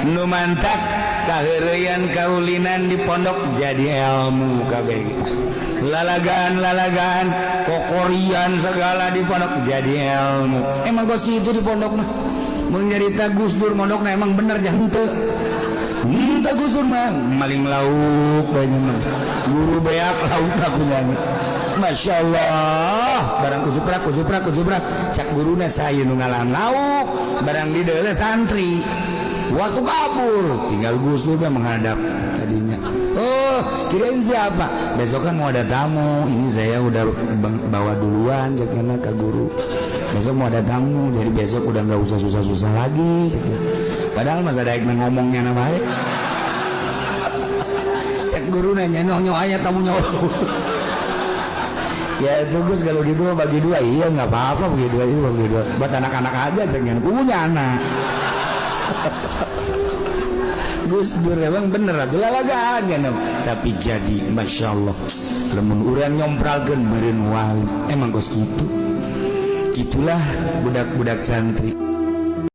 Nu mantak kaheureuyan kaulinan di pondok jadi ilmu kabeh. Lalagaan-lalagaan, kokorian segala di pondok jadi ilmu. Emang kos kitu di pondok mah. Mun nyarita Gus Dur mondokna emang bener jangan teu. Henteu, Gus Dur mah maling lauk banyak mah. Guru beak lauk aku nyanyi. Masya Allah, barang kusuprak kusuprak kusuprak, cak guruna saya nu ngalah lauk, barang di deuleu santri. Waktu kabur, tinggal Gus Dur menghadap tadinya. Oh, kirain siapa? Besok kan mau ada tamu, ini saya udah bawa duluan ceknya ke guru. Besok mau ada tamu, jadi besok udah nggak usah susah-susah lagi. Ceknya. Padahal masa daek ngomongnya namanya. Cek guru nanya nyonya aya tamunya. Ya itu, Gus, kalau gitu mah bagi dua. Iya, nggak apa-apa, bagi dua itu, bagi dua buat anak-anak aja, jangan punya anak. Gus Dur emang bener atuh lalagaan ya, tapi jadi masya Allah lamun urang nyompralkeun meureun wali emang kos kitu. Gitulah budak-budak santri.